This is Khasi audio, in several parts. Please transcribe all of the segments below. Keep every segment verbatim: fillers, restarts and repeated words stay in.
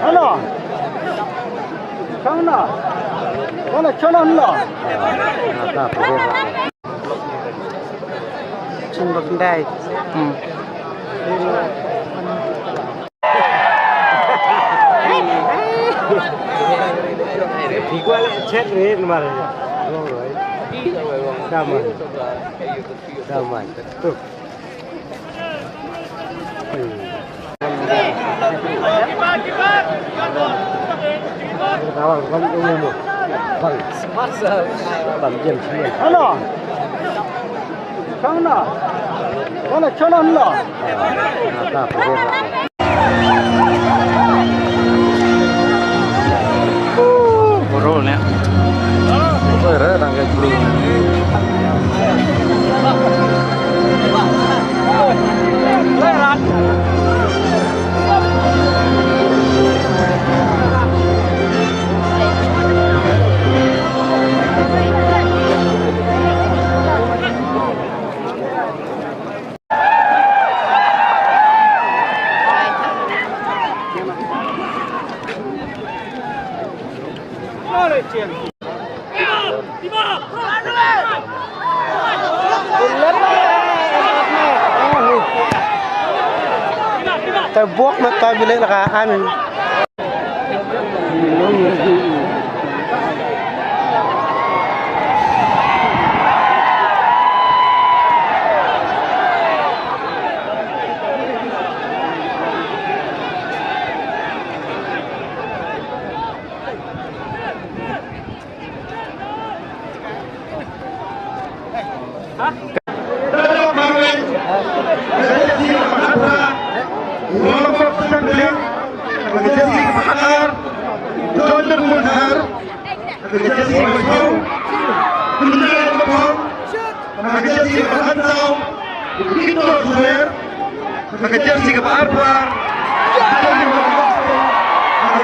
Ano? Kang na? Wala chana na? Chin bakndai. Hmm. Phi kwah leh chet re namar. Wrong rồi. Come on. Come on. Tuh. Hmm. Bang, bang, bang, bang. Ano? Kang na? Wala chana na? Bro ne. Oi, re, nang ke bro. Te bok na ta bile na ka an. Ka jersey kaba arphew ar.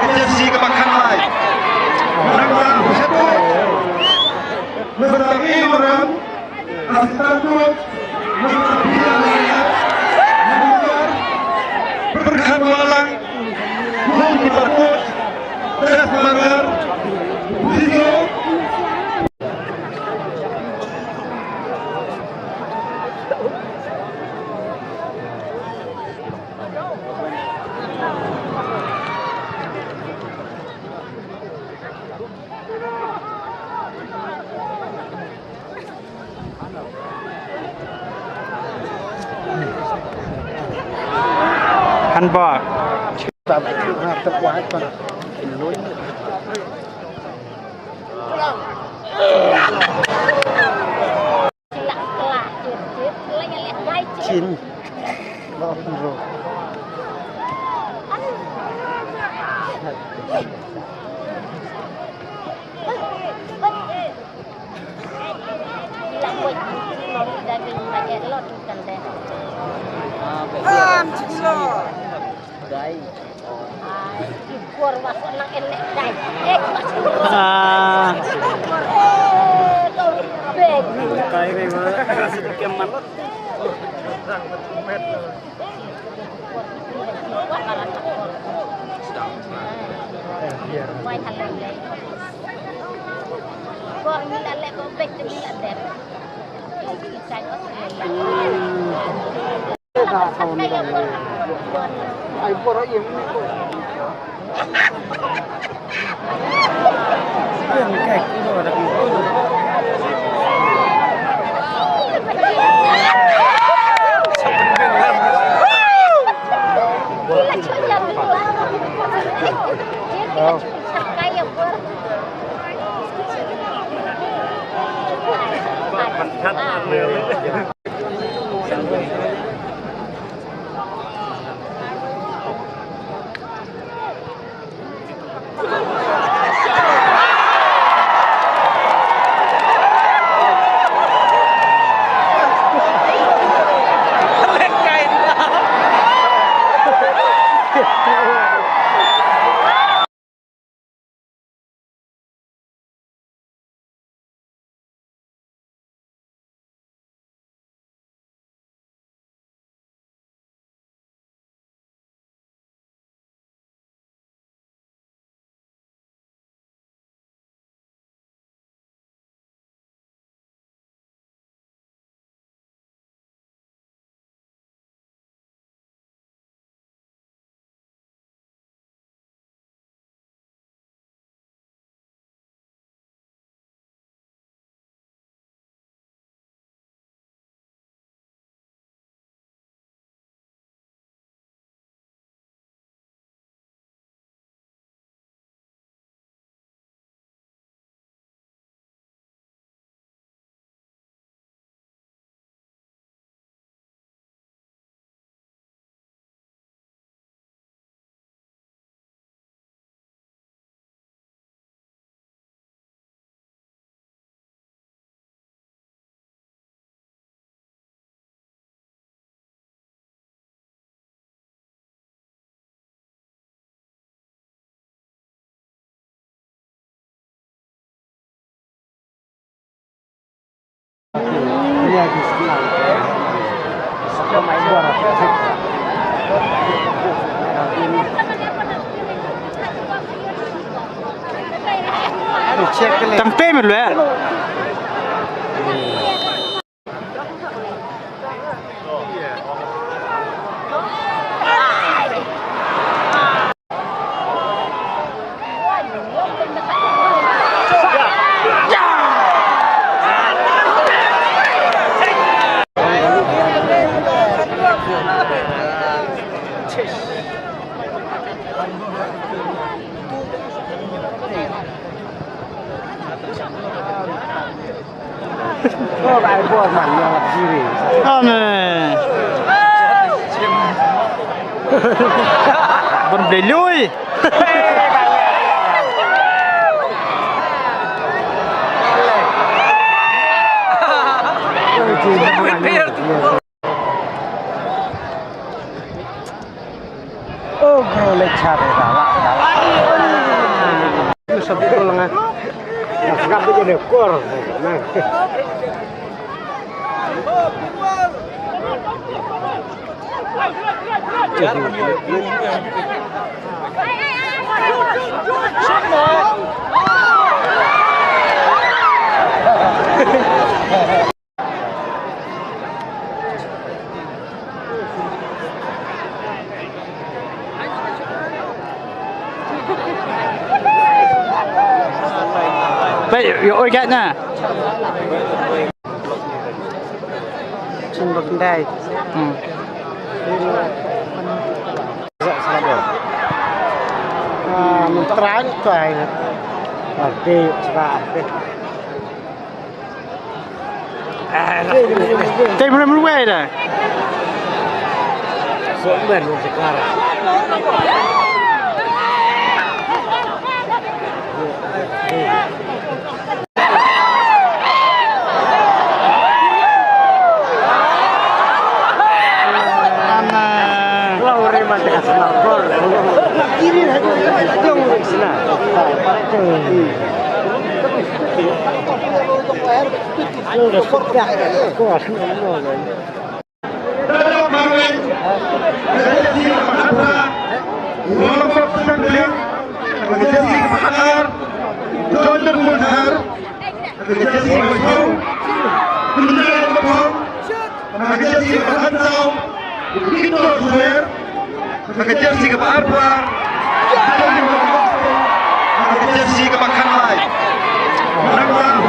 Ka jersey kaba khatlai. Nangta u shatei. Nangta u Imran. Assistant coach. Nangta u Pyrkhat Wahlang. Goalkeeper coach. Tess Marngar. Physio. Handball. Chin. Ah. Tang pe me lue. Ane. Ban blei lui. Oh, bro, lecture dah. Dah, dah, dah. Lu sabut lang ah. Nak sangap dia jadi ekor. Nah. Peit, ïa oi kat na. Chin bak ndai. Hmm. Ah, mun trai tu ai. Nanti, sebab. Te mula mula da. So ben sekarang. Ka jersey kaba arphew ar. Jersey kaba khatlai. Nangta